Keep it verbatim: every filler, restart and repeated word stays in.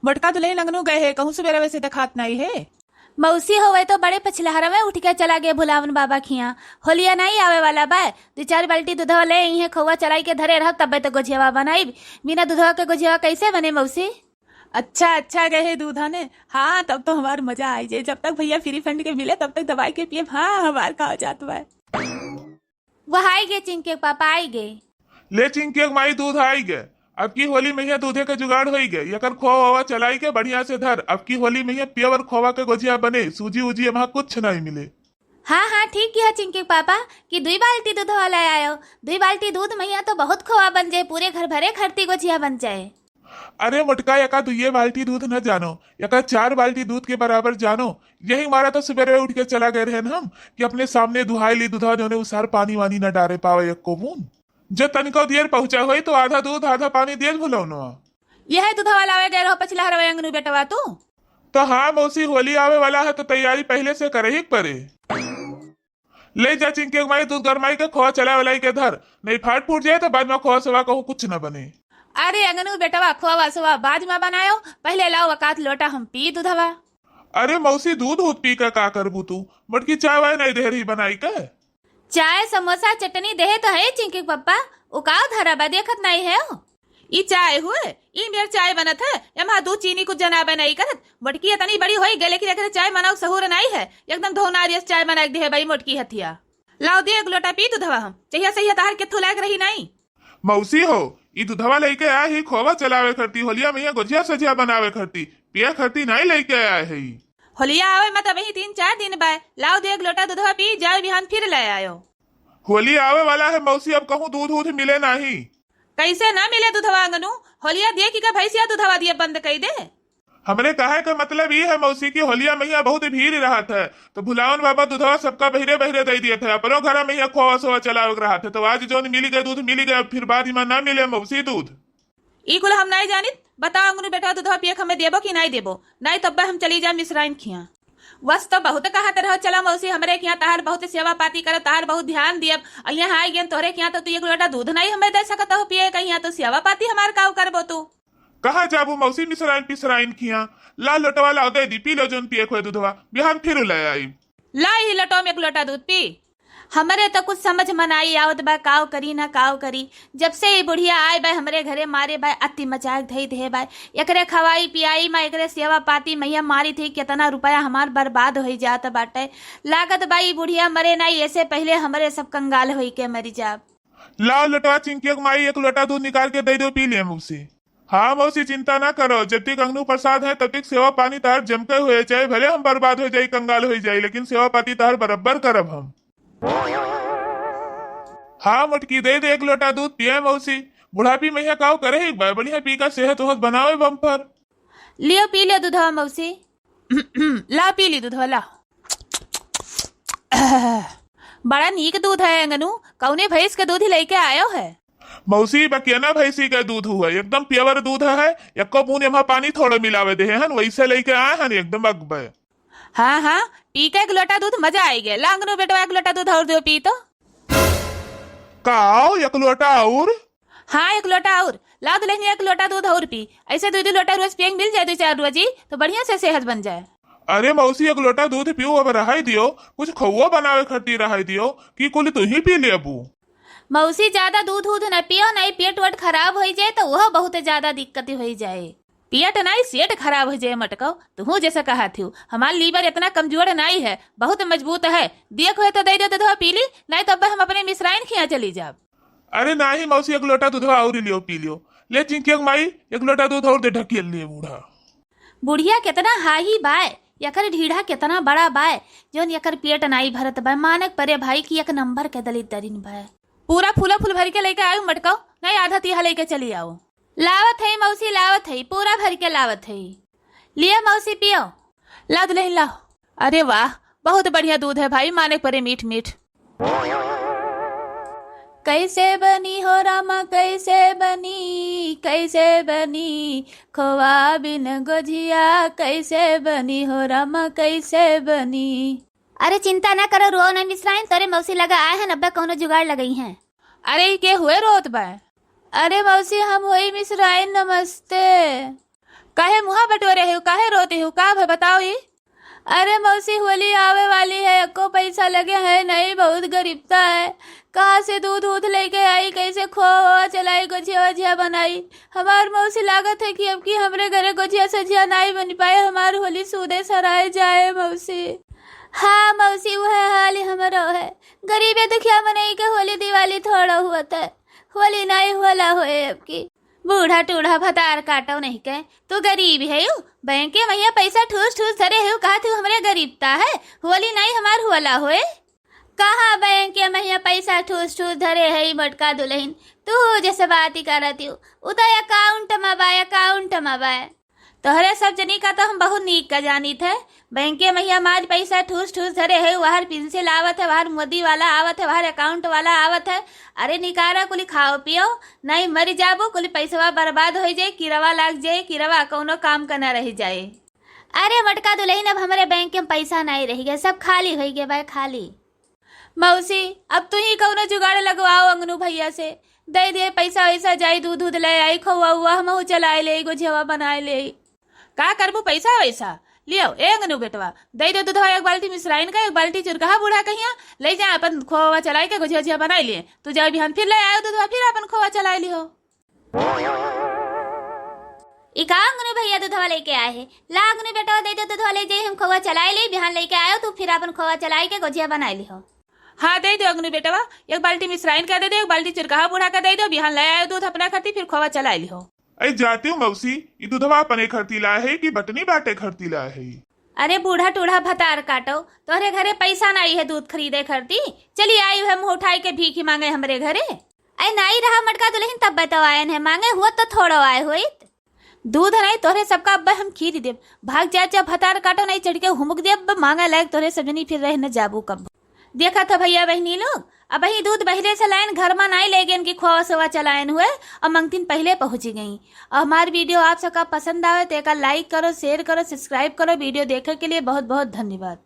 मोटका दुलहिन अंगनू गए है, कहूँ सुबेरवे से देखात नाई है। मौसी होवे तो बड़े पछिलहरवे उठ के चला गए भुलावन बाबा खिया। होलिया नाई आवे वाला बा, दुइ चार बाल्टी दुधवा ले अइहें, खोवा चलाई के धरे रहब, तब्बे तो गोझियावा बनाइब। बिना दुधवा के गोझियावा कैसे बने मौसी? अच्छा, अच्छा गए है दूधा ने। हाँ, तब तो हमार मजा आई जाए। जब तक भैया फ्री फंड के मिले, तब तक दबाई के पिए। हाँ, हमार का जात बा। वह आई गए चिंके के पापा, आई गए। ले चिंके के माई, दूध आई गए। अब की होली में यह दूधे के जुगाड़ होई गए। यकर खोवा वोवा चलाई के बढ़िया से धर। अब की होली में यह प्योर खोवा के गोझिया बने, सूजी उजी एमा कुछ नहीं मिले। हाँ, हाँ, ठीक किया चिंके के पापा कि दुई बाल्टी दूधवा ले आयो। दुई बाल्टी दूध में यहाँ तो बहुत खोवा बन जाए, पूरे घर भरे खरती गोझिया बन जाए। अरे मोटका, यका दुइये बाल्टी दूध न जानो, यका चार बाल्टी दूध के बराबर जानो। यही मारा तो सुबेरे उठ के चला गए रहन हम कि अपने सामने दुहाई ली दूधवा, जोने उसार पानी वानी न डारे पावे एको बूंद। जो तनिको देर पहुंचा होई तो आधा दूध आधा पानी दिए भुलौनो। यह दूधवा लावे गए रहो पछिलहरवे अंगनू बेटवा तू। तो हाँ मौसी, होली आवे वाला है तो तैयारी पहले से करे ही पड़े। ले जा चिंके के माई, दूध गरमाई के खोवा चला वलाई के धर, नहीं फाट फूट जाए तो बाद में खोवा सोवा कहूँ कुछ न बने। अरे अंगनू बेटवा, खोवा सोवा बाद में बनायो, पहले लाओ वकात लोटा हम पी दूधवा। अरे मौसी, दूध दूध पी के का करबू तू? मोटकी चाय वाय नहीं दे रही बनाई के? चाय समोसा चटनी देहे तो है चिंकी के पप्पा, उ काव धरा बा देखत नहीं है? ई चाय हुए, ई मेर चाय बनत है, एमा दूध चीनी कुछ जनाबे नहीं करत। मोटकी इतनी बड़ी होई गए लेकिन एकरे चाय बनाओ सहूर नहीं है, एकदम धोनारियस चाय बना के देहे बाई मोटकी हथिया। लाओ दे एक लोटा पी दूधवा हम, चहिया सहिया तहार केथू लायक रही नहीं। मौसी हो, ई दूधवा लेके आए ही खोवा चलावे खरती, होलिया में ये गोझिया सझिया बनावे खरती, पिया खरती नहीं लेके आए है ई। होलिया आवे मत अबही तीन चार दिन बाय, लाओ दे एक लोटा दूधवा पी जाओ, बिहान फिर ले आयो। होली आवे वाला है मौसी, अब कहूँ दूध उध मिले नहीं। कैसे ना मिले दूधवा अंगनू? होलिया दिए कि का भैंसिया दूधवा दिए बंद कई दे? हमरे कहे के मतलब ई है मौसी कि होलिया में यहाँ बहुत भीड़ रहत है, तो भुलावन बाबा दूधवा सबका बहिरे बहिरे दे दिए थे, अपनो घरा में यहाँ खोवा सोवा चलावे के रहत है, तो आज जौन मिल गए दूध मिल गए, अब फिर बाद में ना मिले मौसी दूध। ई कुल हम नहीं जानित। बताओ अंगनू बेटवा, दूधवा पिए के हमें देबो कि नहीं देबो? नहीं तब्बे हम चली जाए मिसराइन खिया। वस तो बहुत कहत रहो, चला मौसी हमरे खिया, तहार बहुत सेवा पाती करब, तहार बहुत ध्यान दियब। अ यहाँ आई गेन तोहरे खिया तो तू एक लोटा दूध नहीं हमें दे सकत हो पिए के, यहाँ तो सेवा पाती हमार काव करबो तू? कहाँ जाबू मौसी मिसराइन पिसराइन खिया? ला लोटवा लाओ दे दी, पी लो जौन पिए खोए दूधवा, बिहान फिर ले आई। ला ही लोटवा में एक लोटा दूध पी। हमरे तो कुछ समझ में नाई आवत बा, काव करी ना काव करी। जब से ई बुढ़िया आए बा हमरे घरे मारे बा, अति मजाक धई दे बा। एकरे खवाई पियाई मा, एकरे सेवा पाती मैया मारी थी, कितना रुपया हमार बर्बाद होई जात बाटे। लागत बा ई बुढ़िया मरे नाई, ऐसे पहले हमरे सब कंगाल होई के मरी जाब। लाओ लोटवा चिंकिया के माई, एक लोटा दूध निकाल के दे दो, पी ले मौसी। हाँ मौसी, चिंता ना करो, जब तक अंगनू प्रसाद है तब तक सेवा पानी तार जम के होए, चाहे भले हम बर्बाद हो जाई, कंगाल हो जाई, लेकिन सेवा पाती तार बराबर करब हम। हाँ मोटकी, दे दे एक लोटा दूध पिए मौसी। बुढ़ापी में यहाँ काव करे ही बा, बढ़िया पी का सेहत ओहत बनावे बम्पर। लियो पी लियो दूधवा मौसी। ला पी ली दूधवा ला। बड़ा नीक दूध है अंगनू, कौने भैंस के दूध ही लेके आयो है? मौसी, बकियाना भैंसी के दूध हुआ, एकदम प्योर दूध है, एको बूंद एमा पानी थोड़े मिलावे दे हन, वैसे लेके आए हन, एकदम अगबे। हाँ हाँ, पी के एक लोटा दूध मजा आई गया। ला अंगनू बेटवा, एक लोटा दूध और दो पी तो। का आओ, एक लोटा और? हाँ, एक लोटा और। ला दुल्हनिया, एक लोटा दूध और पी। ऐसे दो दो लोटा रोज पिए के मिल जाए दो चार रोज ही, तो बढ़िया से सेहत बन जाए। अरे मौसी, एक लोटा दूध पियो, अब रहाई दियो, कुछ खौवा बनावे खरती रहाई दियो, कि कुल तू ही पी लेबू। मौसी, ज्यादा दूध उध न पियो, नहीं पेट वेट खराब होई जाए, तो वह बहुत ज्यादा दिक्कत होई जाए। पेट नहीं, सेट खराब हो जाए मटको। तुहू जैसे कहा थी, हमार लीवर इतना कमजोर नहीं है, बहुत मजबूत है। दिए खोए तो दे दे दूधवा पी ली, नहीं तो अब हम अपने मिसराइन खिया चली जाब। अरे नाही मौसी, एक लोटा दूधवा और लियो, पी लियो। ले चिंकिया के माई, एक लोटा दूध और दे, ढकेल लिए बूढ़ा। बुढ़िया कितना हाही बाय, यकर ढीढ़ा कितना बड़ा बाय, जौन यकर पेट नाई भरत बाय। मानक परे भाई कि एक नंबर के दलित दरिन बाय। पूरा फूला फूल भर के लेके आयु मटकाओ, नहीं आधा तीहा लेके चली आओ। लावत है मौसी, लावत है, पूरा भर के लावत है। लिया मौसी पियो। ला दुल्हन लाओ। अरे वाह, बहुत बढ़िया दूध है भाई, माने परे मीठ मीठ। कैसे बनी हो रामा, कैसे बनी, कैसे बनी, खोवा बिन गोझिया कैसे बनी हो रामा, कैसे बनी। अरे चिंता ना करो, रो ना मिसराइन, तोरे मौसी लगा आए हैं, अब्बे कौनो जुगाड़ लगई हैं। अरे ई के हुए रोत बा? अरे मौसी, हम होई मिसराइन, नमस्ते। काहे मुँहा बटोरे हो, काहे रोते हो, का भय बताओ ई? अरे मौसी, होली आवे वाली है, एको पैसा लगे है नहीं, बहुत गरीबता है। कहाँ से दूध वूध लेके आई, कैसे खोआ चलाई, गोझिया वोझिया बनाई? हमार मौसी, लागत है कि अब की हमरे घरे गोझिया सझिया नाई बन पाए, हमार होली सूदे सराय जाए मौसी। हाँ मौसी, उहे हाल हमरो है। गरीबे दुखिया मनई के होली दिवाली थोड़ा हुअत है, होली नाई होला होए अब की। बूढ़ा टूढ़ा भतार काटो नहीं के, तू गरीब है यू, बैंक के महिया पैसा ठूस ठूस धरे है, कहा तू हमरे गरीबता है, होली नाई हमार होला होए। कहाँ बैंक के महिया पैसा ठूस ठूस धरे है ई मोटका दुलहिन, तू जैसे बात ही करत यू, उ तो अकाउंट में बा, अकाउंट में बा। तोहरे सब जनी का तो हम बहुत नीक का जानित है। बैंक के महिया मार पैसा ठूस ठूस धरे है, वहर पेंसिल आवत है, वहर मोदी वाला आवत है, वहर अकाउंट वाला आवत है। अरे निकारा कुली खाओ पियो, नहीं मरी जाबो, कुली पैसवा बर्बाद होइ जाए, किरवा लाग जाए, किरवा कौनो काम का न रह जाए। अरे मोटका दुलहिन, अब हमरे बैंक में पैसा नहीं रह गया, सब खाली होइ गया बा, खाली। मौसी, अब तू ही कौनो जुगाड़ लगवाओ अंगनू भैया से, दे दे पैसा वैसा, जाई दूध दूध ले आई, खोआ हुआ हमहू चलाए ले, गोझिया बनाए ले। का करबू पैसा वैसा? लियो ए अंगनू बेटवा, दे दे दूधवा एक बाल्टी मिसराइन का, एक बाल्टी चुरकहा बूढ़ा कहिया, ले जा अपन खोआ चलाए के गोझिया गोझिया बनाए लिए। तू जाओ बिहान फिर ले आयो दूधवा, फिर अपन खोआ चलाए लिहो। ई का अंगनू भैया दूधवा लेके आए है? ला अंगनू बेटवा, दे दे दूधवा, ले जाई, हम खोआ चलाए ले, बिहान लेके आयो तू, फिर अपन खोआ चलाए के गोझिया बनाए लिहो। हाँ, दे दे अंगनू बेटवा, एक बाल्टी मिसराइन का दे दे, एक बाल्टी चुरकहा बूढ़ा का दे दो, बिहान ले आयो दूध अपना खरती, फिर खोआ चलाए लिहो। अरे जाती हूँ मौसी, ई दूधवा अपने खरती लाए है कि बटनी बाटे खरती लाए है? अरे बूढ़ा टूढ़ा भतार काटो, तोहरे घरे पैसा नाई है दूध खरीदे खरती, चली आई है मुँह उठाए के भीख मांगे हमरे घरे। अरे नाई रहा मोटका दुलहिन, तब बताओ आयन है मांगे, हुआ तो थोड़ो आए होइत। दूध नाई तोहरे सबका अब्बे हम खीर देब, भाग जा, जा भतार काटो, नाई चढ़ के हुमुक देब, मांगे लायक तोहरे सब जनी फिर रह न जाबू कब। देखत हो भैया बहिनी लोग, अबहीं दूध बहिले से लाइन घर मा नाई ले गेन कि खोआ सोआ चलायन हुए और मंगतिन पहिले पहुँची गई। और हमार वीडियो आप सबका पसंद आवे तो एका like करो, share करो, subscribe करो। वीडियो देखे के लिए बहुत बहुत धन्यवाद।